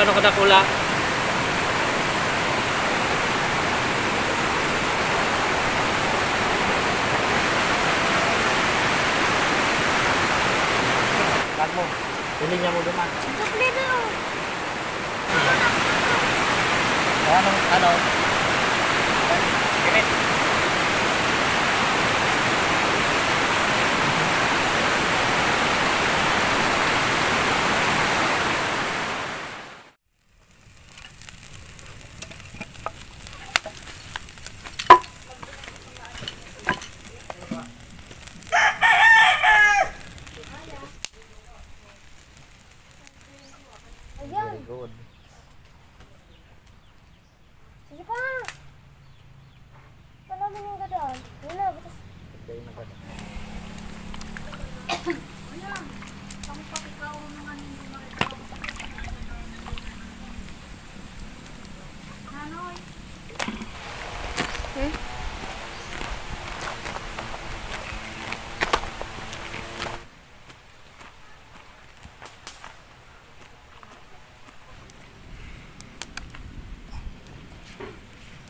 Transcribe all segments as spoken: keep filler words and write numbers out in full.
Ano kadakula? Bag mo. Pili niya mo duman. Sukli na, oh. Ano, ano? Ayan. Very good. Sige pa. Wala mo nang gadaan. Wala, butas. Pagkain na gadaan. Hmm?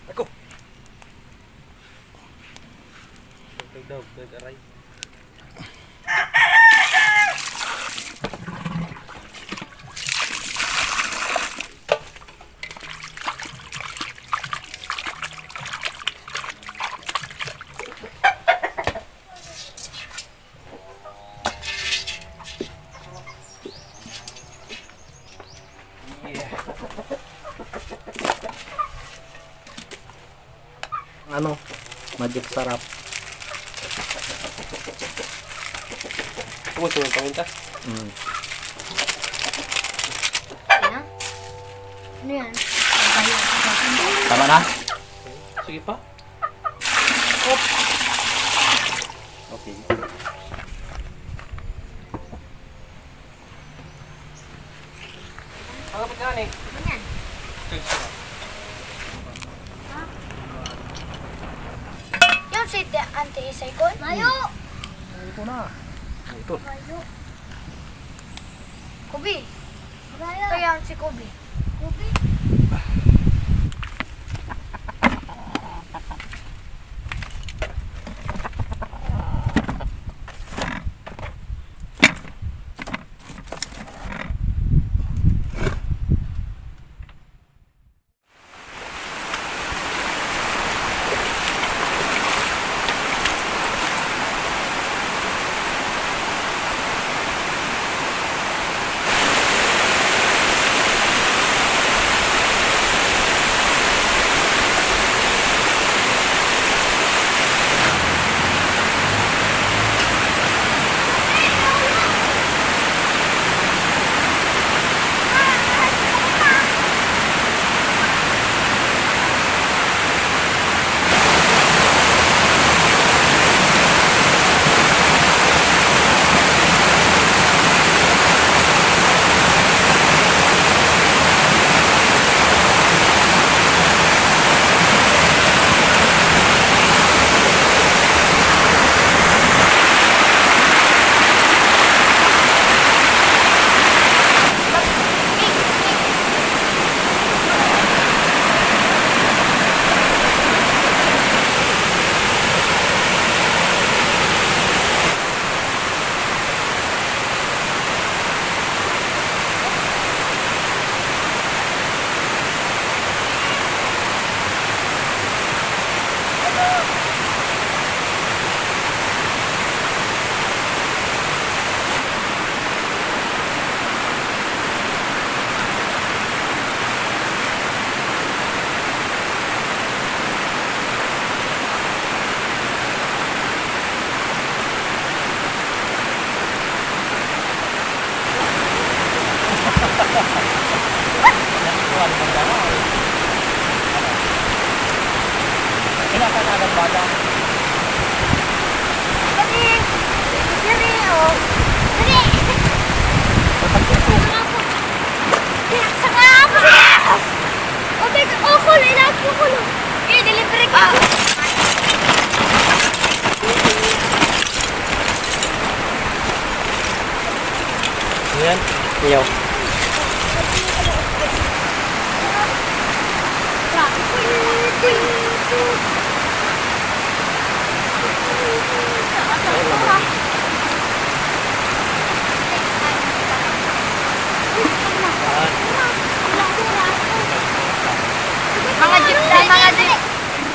Ako. Tugtog daw, tugtog, aray. Ano? Magic Sarap. Kumusta yung paminta? Mm. Ayan. Ano yan? Tama na? Sige pa. Okay. Ang kapit nga ni. Ganyan. Yung si Te-, Auntie Isay ko? Mayo! Ito na. Ito. Mayo. Kubi. Mayo. Ito yung si Kubi. Kubi. Pinapanagan bata. Dali! Dali, oh! Dali! Saka ako! Saka ako! Oh my God! Oh, kulay lahat yung kulay! Eh, delivery ka! Ayan. Iyo. Mga jeep na, mga jeep.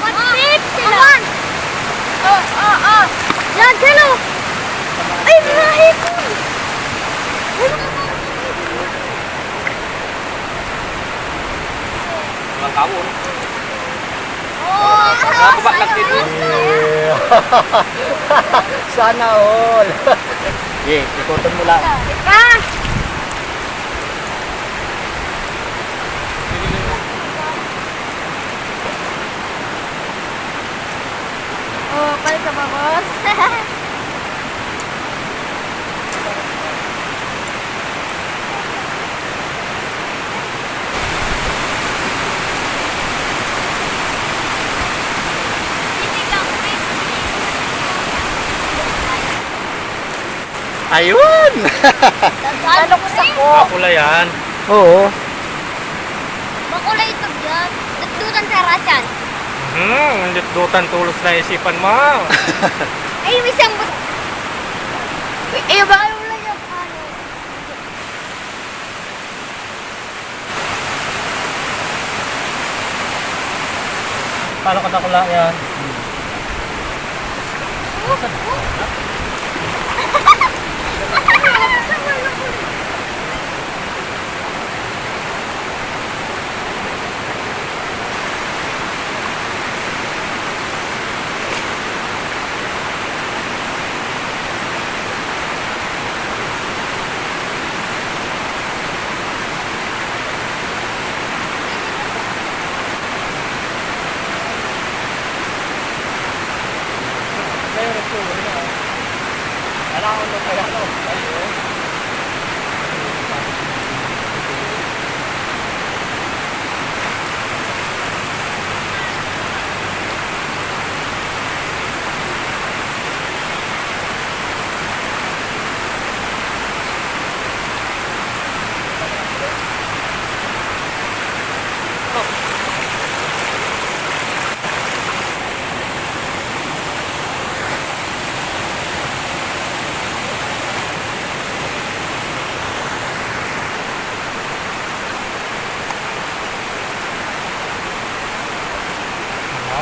Mag-trip sila. Oh, oh, oh. Yan, hello. Ay, mga hipon. Mga kawon. Oh, mga kabak lang dito. Yeah. Sana all. Sige, ikutan mo lang. Ah! Oh, pal ka ba, boss? Ayun! Ano ko sa ko? Ako la yan. Oo. Makulay ito dyan. Dutdutan sa rachan. Hmm, ang dutdutan, tulos na isipan mo. Ay, may siyang bus-, eh, baka yung lang yung ano. Paano ka dakula yan?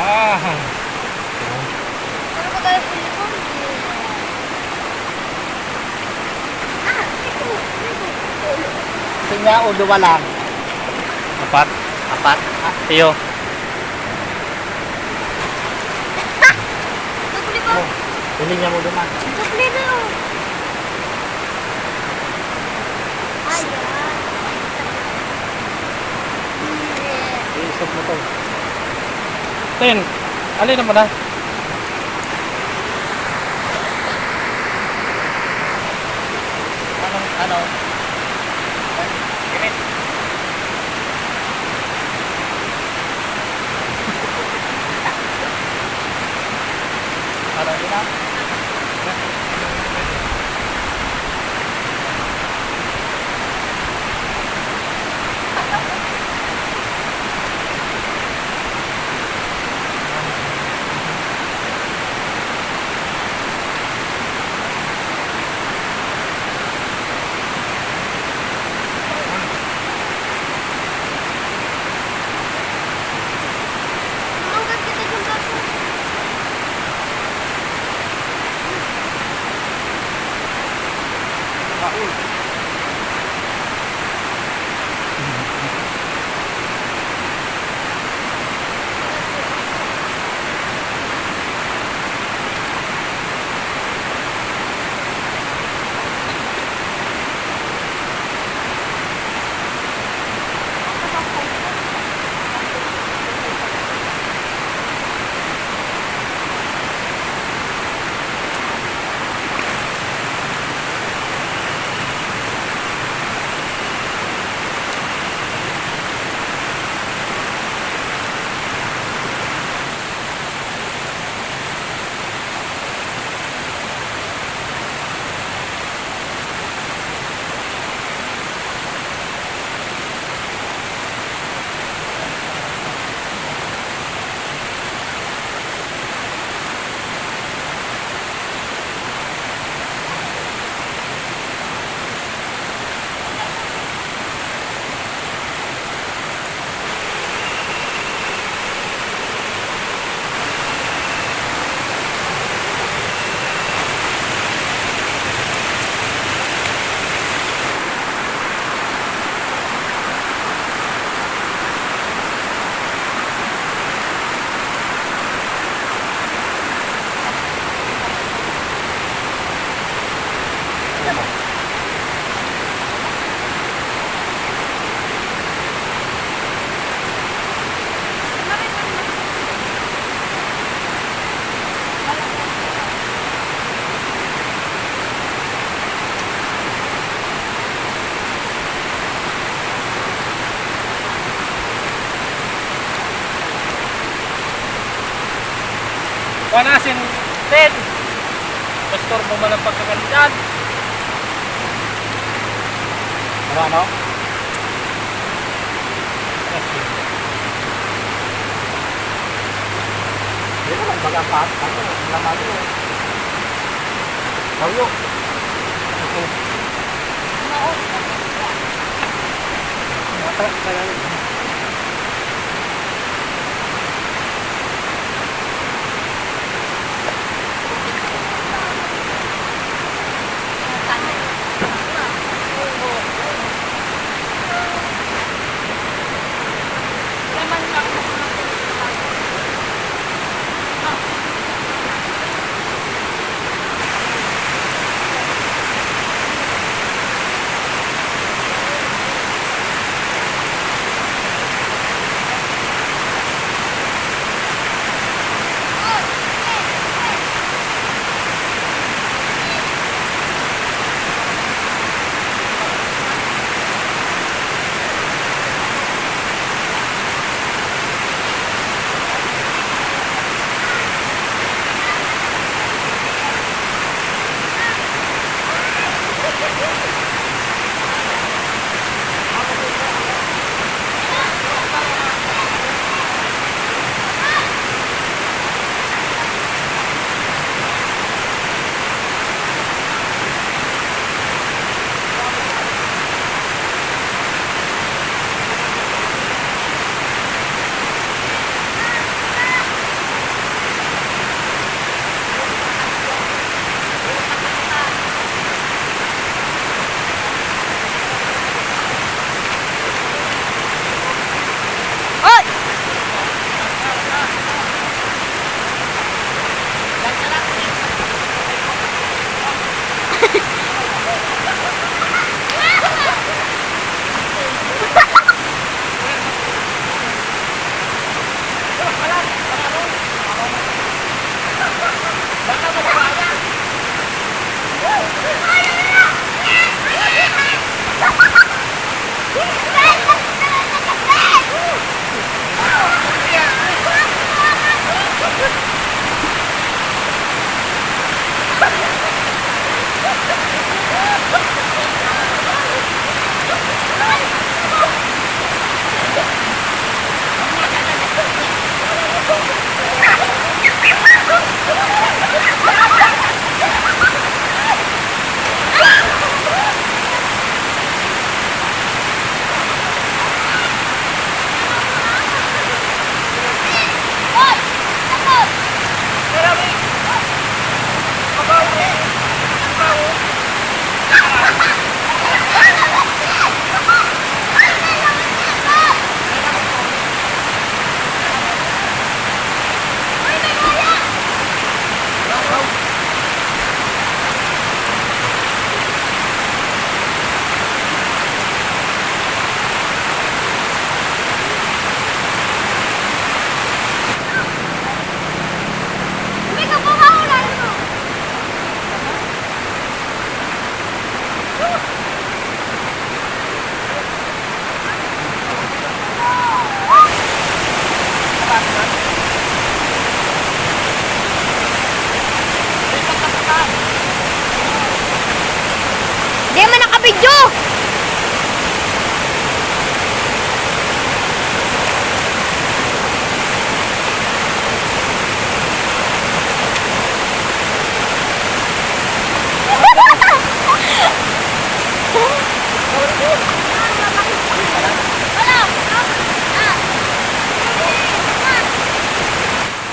Ah. Ano ba tayo uniform? Ah, ito, ito. Sa niya o duwa lang? Apat. Apat? Ah, iyo. Doble ba? Oh, pili niya mo duman. Doble na, oh. Ayan. Iisog mo to. Ten, alin naman na? Anong, ano? Init. Para din, ah. Kuha na, asin, ten. Pastor mo man ang pagkakandidan. Ano, ano? Hindi naman, baga pa, ano, ang laman mo. Toyo. Ito.